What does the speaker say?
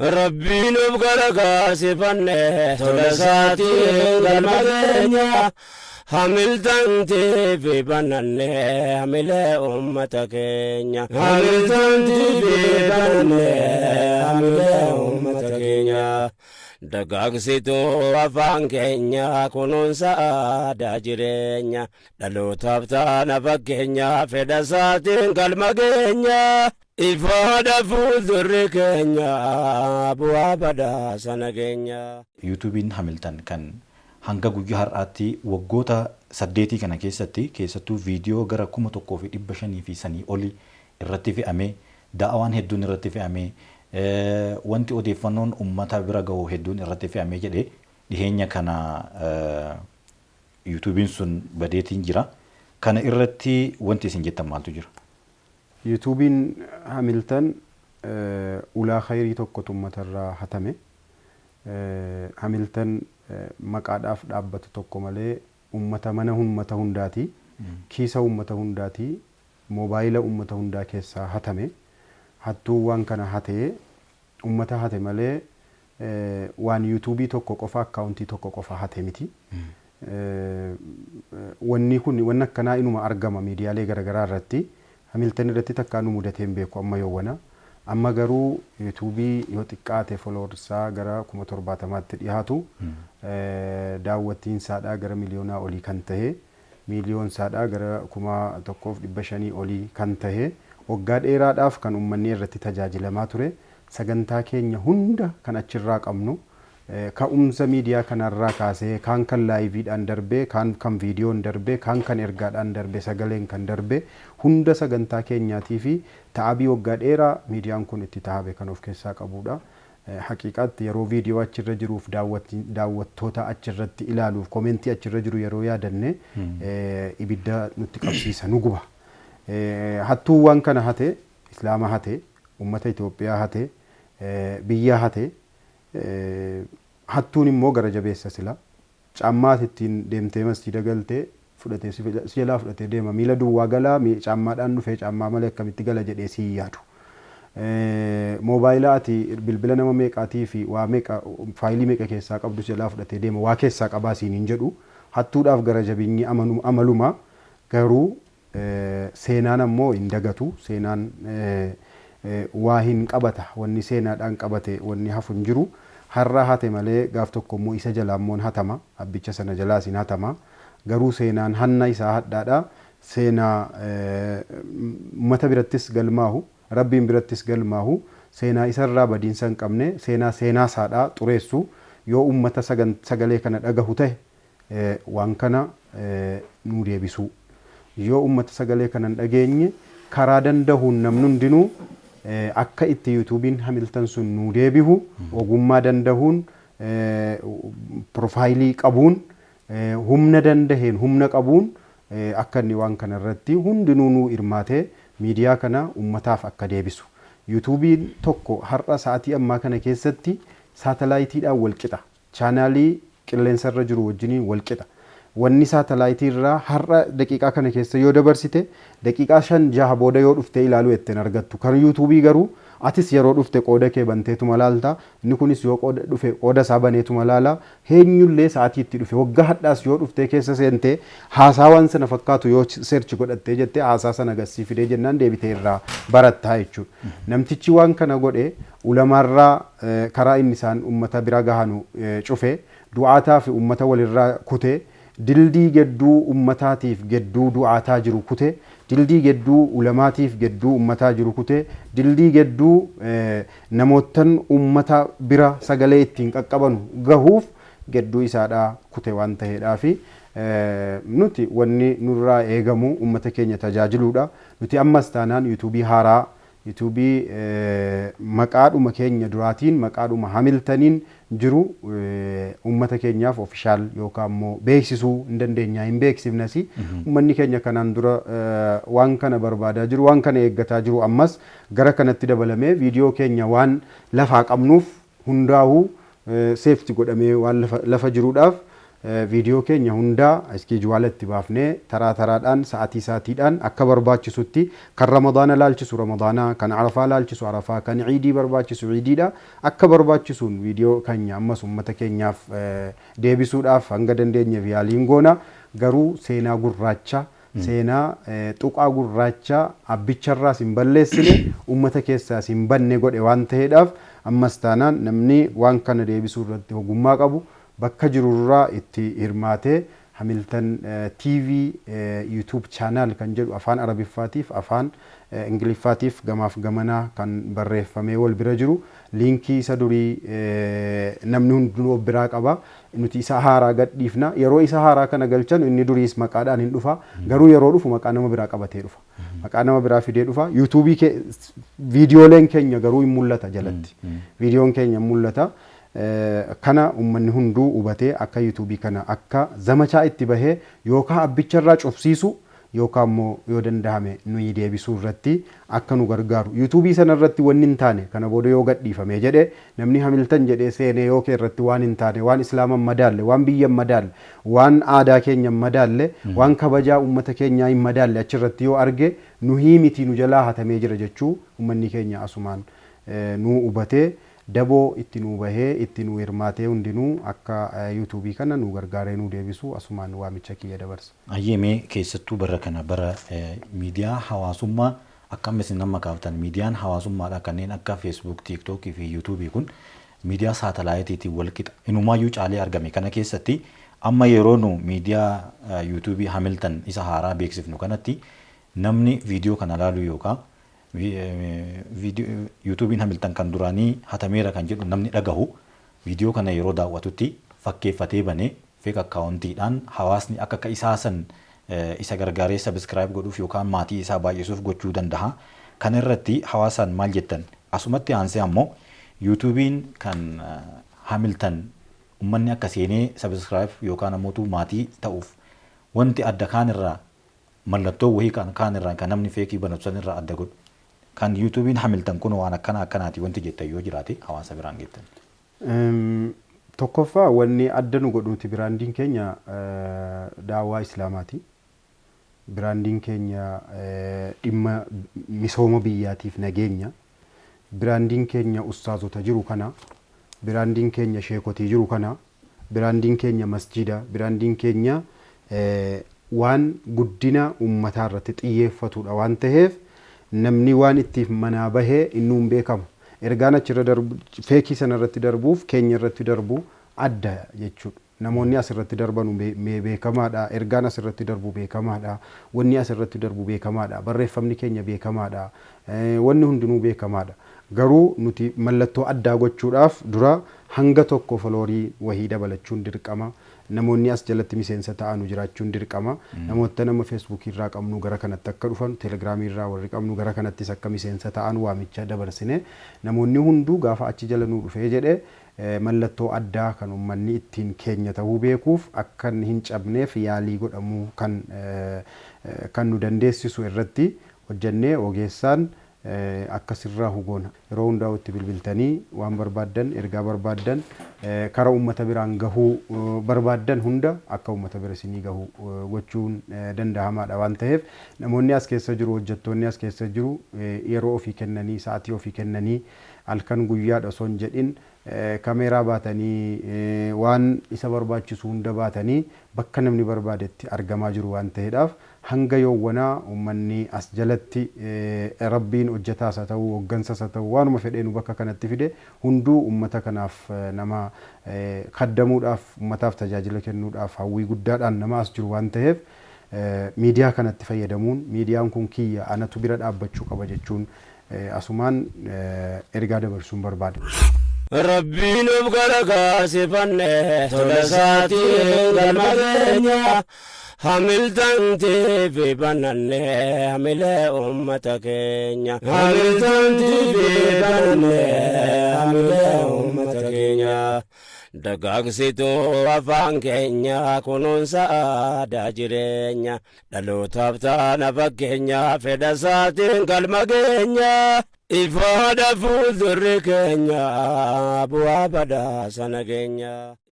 Rabbiin of gargaarsifanne tola isaatiin galma keenya. Hamiltantii fi bananne hamilee uummata keenya. Hamiltantii fi bananne hamilee uummata keenya. Dagaagsituu afaan keenya, kunuunsa aadaa jireenya. Dhalootaaf taana fakkeenya, fedha isaatiin galma keenya. Ifaadha fuuldurri keenya, bu'aa badhaasa nageenya. Yuutuubiin Hamiltan kan hanga guyyaa har'aatti waggoota 8 kana keessatti keessattuu viidiyoo gara 1500 fi sanii oli irratti fe'amee, da'awaan hedduun irratti fe'amee, wanti odeeffannoon ummata bira gahu hedduun irratti fe'amee jedhe, dhiheenya kana yuutuubiin sun badeetiin jira. Kana irratti wanti isin jettan maaltu jira? Yuutuubiin Hamiltan ulaa khayrii tokkotu uummatarraa hatame. Hamiltan maqaadhaaf dhaabbatu tokko malee uummata mana uummata hundaati. Kiisa uummata hundaati. Moobaayila uummata hundaa keessaa hatame. Hattuun waan kana hatee uummata hate malee waan yuutuubii tokko qofa, akkaawuntii tokko qofa hate miti. Wanni kun wanni akkanaa inuma argama miidiyaalee garaagaraa irratti. Hamiltan irratti takkaa nu mudatee hin beeku amma yoowwana. Amma garuu yuutuubii yoo xiqqaate followersaa gara 70,000tti dhiyaatu, daawwattiinsaadhaa gara miliyoonaa olii kan tahe, miiliyoonsaadhaa gara 1,500 olii kan tahe, waggaa dheeraadhaaf kan uummanni irratti tajaajilamaa ture, sagantaa keenya hunda kan achirraa qabnu, ka'umsa miidiyaa kanarraa kaasee kaan kan liveiidhaan darbee, kaan kan viidiyoon darbee, kaan kan ergaadhaan darbee, sagaleen kan darbe hunda sagantaa keenyaatii fi ta'abii waggaa dheeraa miidiyaan kun itti tahabe kan of keessaa qabudha. Haqiiqaatti yeroo viidiyoo achirra jiruuf, daawwattoota achirratti ilaaluuf, commentii achirra jiru yeroo yaadanne ibidda nutti qabsiisa, nu guba. Hattuun waan kana hate Islaama hate, uummata Itoophiyaa hate, biyya hate. Hattuun immoo gara jabeessa sila. Caammaa ittiin deemtee masjiida galtee fudhatee si jalaa fudhatee deema. Miila duwwaa galaa, caammaadhaan dhufee caammaa malee akkamitti gala jedhee si hin yaadu. Moobaayila ati bilbila nama meeqaatii fi waa meeqa, faayilii meeqa keessaa qabdu si jalaa fudhatee deema. Waa keessaa qabaa siin hin jedhu. Hattuudhaaf gara jabinyi amaluma, garuu seenaan ammoo hin dagatu. Seenaan waa hin qabata. Wanni seenaadhaan qabate wanni hafu hin jiru. Har'a hate malee gaaf tokko immoo isa jalaa immoo hatama. Abbicha sana jalaas hin hatama. Garuu seenaan hanna isaa hadhaadha. Seenaa uummata birattis galmaahu, Rabbiin birattis galmaahu, seenaa isarraa badiinsa hin qabne, seenaa seenaa isaadhaa xureessu yoo uummata sagalee kana dhagahu tahe waan kana nuu deebisuu. Yoo uummata sagalee kana hin dhageenye, karaa dandahuun namni hundinuu akka itti yuutuubiin Hamiltan sun nuu deebihu ogummaa dandahuun, profaayilii qabuun, humna dandaheen, humna qabuun akka inni waan kana irratti hundinuu nuu hirmaatee miidiyaa kana uummataaf akka deebisu. Yuutuubiin tokko har'a sa'atii ammaa kana keessatti saatalaayitiidhaan wal qixa. Chaanaalii qilleensarra jiru wajjiniin wal qixa. Wanni saatalaayitii irraa har'a daqiiqaa kana keessa yoo dabarsite, daqiiqaa 5, 6 booda yoo dhuftee ilaaluu jetteen argattu. Kan yuutuubii garuu atis yeroo dhufte qooda kee banteetuma laalta. Inni kunis yoo qooda dhufe qooda isaa baneetuma laala. Eenyullee sa'atii itti dhufe waggaa hadhaas yoo dhuftee keessa seentee haasaa waan sana fakkaatu yoo search godhattee jettee, haasaa sana gassii fidee jennaan deebitee irraa barattaa jechuudha. Namtichi waan kana godhe ulamaarraa karaa inni isaan uummata bira gahanu cufe, du'aataa fi uummata walirraa kute, dildii gedduu uummataatiif gedduu du'aataa jiru kute, dildii gedduu ulamaatiif gedduu uummataa jiru kute, dildii gedduu namoottan uummata bira sagalee ittiin qaqqabanu gahuuf gedduu isaadhaa kute waan ta'eedhaafi nuti wanni nurraa eegamu uummata keenya tajaajiluudha. Nuti ammas taanaan yuutuubii haaraa, yuutuubii maqaadhuma keenya duraatiin, maqaadhuma Hamiltaniin jiru uummata keenyaaf official yookaan immoo beeksisuu hin dandeenya, hin beeksifnas. Uummanni keenya kanaan dura waan kana barbaadaa jiru, waan kana eeggataa jiru, ammas gara kanatti dabalamee viidiyoo keenya waan lafaa qabnuuf hundaa'uu safety godhamee waan lafa jiruudhaaf Viidiyoo keenya hundaa iskeejuwaala itti baafnee taraa taraadhaan sa'aatii sa'aatiidhaan akka barbaachisutti, kan Ramadaana laalchisu Ramadaanaa, kan Arafaa laalchisu Arafaa, kan Ciidii barbaachisu Ciidiidha, akka barbaachisuun viidiyoo keenya ammas uummata keenyaaf deebisuudhaaf hanga dandeenyeef yaaliin goona. Garuu seenaa gurraacha, seenaa tuqaa gurraacha abbicharraas hin balleessine, uummata keessaas hin banne godhe waan ta'eedhaaf, ammas taanaan namni waan kana deebisuu irratti ogummaa qabu bakka jirurraa itti hirmaatee Hamiltan TV YouTube channel kan jedhu afaan Arabiffaatiif afaan Ingiliffaatiif gamaaf gamanaa kan barreeffamee wal bira jiru, liinkii isa durii namni hundinuu of biraa qaba. Nuti isa haaraa gadhiifna. Yeroo isa haaraa kana galchan inni duriis maqaadhaan hin dhufa. Garuu yeroo dhufu maqaa nama biraa qabatee dhufa. Maqaa nama biraa fidee dhufa. Yuutuubii viidiyooleen keenya garuu hin mul'ata jalatti. Viidiyoon keenya hin mul'ata. Kana uummanni hunduu hubatee akka yuutuubii kana akka zamachaa itti bahee yookaan abbicharraa cufsiisu yookaan immoo yoo danda'ame nuyi deebisuu irratti akka nu gargaaru. Yuutuubii sana irratti wanni hin taane kana booda yoo gadhiifame jedhe, namni Hamiltan jedhee seenee yoo kee irratti waan hin taane, waan Islaama hin madaalle, waan biyya hin madaalle, waan aadaa keenya hin madaalle, waan kabajaa uummata keenyaa hin madaalle achirratti yoo arge, nuhii miti, nu jalaa hatamee jira jechuu uummanni keenya asumaan nu hubatee daboo itti nu bahee itti nu hirmaatee hundinuu akka yuutuubii kana nu gargaaree nu deebisu asumaan waamicha kiyya dabarsa. Ayyemee, keessattuu bara kana bara miidiyaa hawaasummaa akka amma isin amma kaaftan, miidiyaan hawaasummaadha kanneen akka Feesbuuk, Tiiktookii fi Yuutuubii kun miidiyaa saatalaayitiitiin wal qixa inumaayyuu caalee argame kana keessatti, amma yeroo nu miidiyaa Yuutuubii Hamiltan isa haaraa beeksifnu kanatti namni viidiyoo kana laalu yookaan Yuutuubiin Hamiltan kan duraanii hatameera kan jedhu namni dhagahu viidiyoo kana yeroo daawwatutti fakkeeffatee banee fake akkaawuntiidhaan hawaasni akka isaa san isa gargaaree subscribe godhuuf yookaan maatii isaa baay'isuuf gochuu danda'a. Kana irratti hawaasaan maal jettan? Asumatti aansee ammoo Yuutuubiin kan Hamiltan uummanni akka seenee subscribe yookaan ammoo maatii ta'uuf wanti adda kaan irraa, mallattoo wahii kan kaan irraa, kan namni feekii banatu san irraa adda godhu, kan Yuutuubiin Hamiltan kun waan akkana akkanaati wanti jettan yoo jiraate hawaasa biraan geettan. Tokkoffaa, wanni adda nu godhuuti biraandiin keenya daawwaa Islaamaati. Biraandiin keenya dhimma misooma biyyaatiif nageenya. Biraandiin keenya ustaazota jiru kana. Biraandiin keenya sheekotii jiru kana. Biraandiin keenya masjida. Biraandiin keenya waan guddina uummataa irratti xiyyeeffatudha waan ta'eef, namni waan ittiif manaa bahee innuu hin beekamu. Ergaan achirra darbu, feekii sana irratti darbuuf keenya irratti darbu adda jechuudha. Namoonni asirratti darbanu beekamaadha. Ergaan asirratti darbu beekamaadha. Wanni asirratti darbu beekamaadha. Barreeffamni keenya beekamaadha. Wanni hundinuu beekamaadha. Garuu nuti mallattoo addaa gochuudhaaf dura hanga tokko foloorii wahii dabalachuun dirqama. Namoonni as jalatti miseensa ta'anu jiraachuun dirqama. Namoota nama Feesbuukii irraa qabnu gara kanatti akka dhufan, Teelegiraamii irraa warri qabnu gara kanattis akka miseensa ta'an waamicha dabarsine, namoonni hunduu gaafa achi jala nuu dhufee jedhe mallattoo addaa kan uummanni ittiin keenya ta'uu beekuuf akka hin cabneef yaalii godhamuu kan nu dandeessisu irratti hojjennee ogeessaan akkasirraa hugoona. Yeroo hundaa itti bilbiltanii waan barbaaddan, ergaa barbaaddan, kara uummata biraan gahuu barbaaddan hunda akka uummata bira isinii gahu gochuun danda'amaadha waan ta'eef, namoonni as keessa jiru, hojjettoonni as keessa jiru yeroo ofii kennanii, sa'atii ofii kennanii, halkan guyyaadha osoo hin jedhin kameeraa baatanii, waan isa barbaachisu hunda baatanii bakka namni barbaadetti argamaa jiru waan ta'eedhaaf, hanga yoowwanaa uummanni as jalatti Rabbiin hojjetaas haa ta'u, hooggansas haa ta'u, waanuma fedheenu bakka kanatti fide hunduu uummata kanaaf nama kaddamuudhaaf, uummataaf tajaajila kennuudhaaf hawwii guddaadhaan nama as jiru waan ta'eef, miidiyaa kanatti fayyadamuun, miidiyaan kun kiyya, anatu bira dhaabbachuu qaba jechuun asumaan ergaa dabarsuun barbaada. Rabbiin of gargaarsifanne tola isaatiin galma keenya, Hamiltan TV bananne hamilee uummata keenya. Hamiltan TV bananne hamilee uummata keenya. Dagaagsituu afaan keenya, kunuunsa aadaa jireenya. Dhalootaaf taana fakkeenya, fedha isaatiin galma keenya. Ifaadha fuuldurri keenya, bu'aa badhaasa nageenya.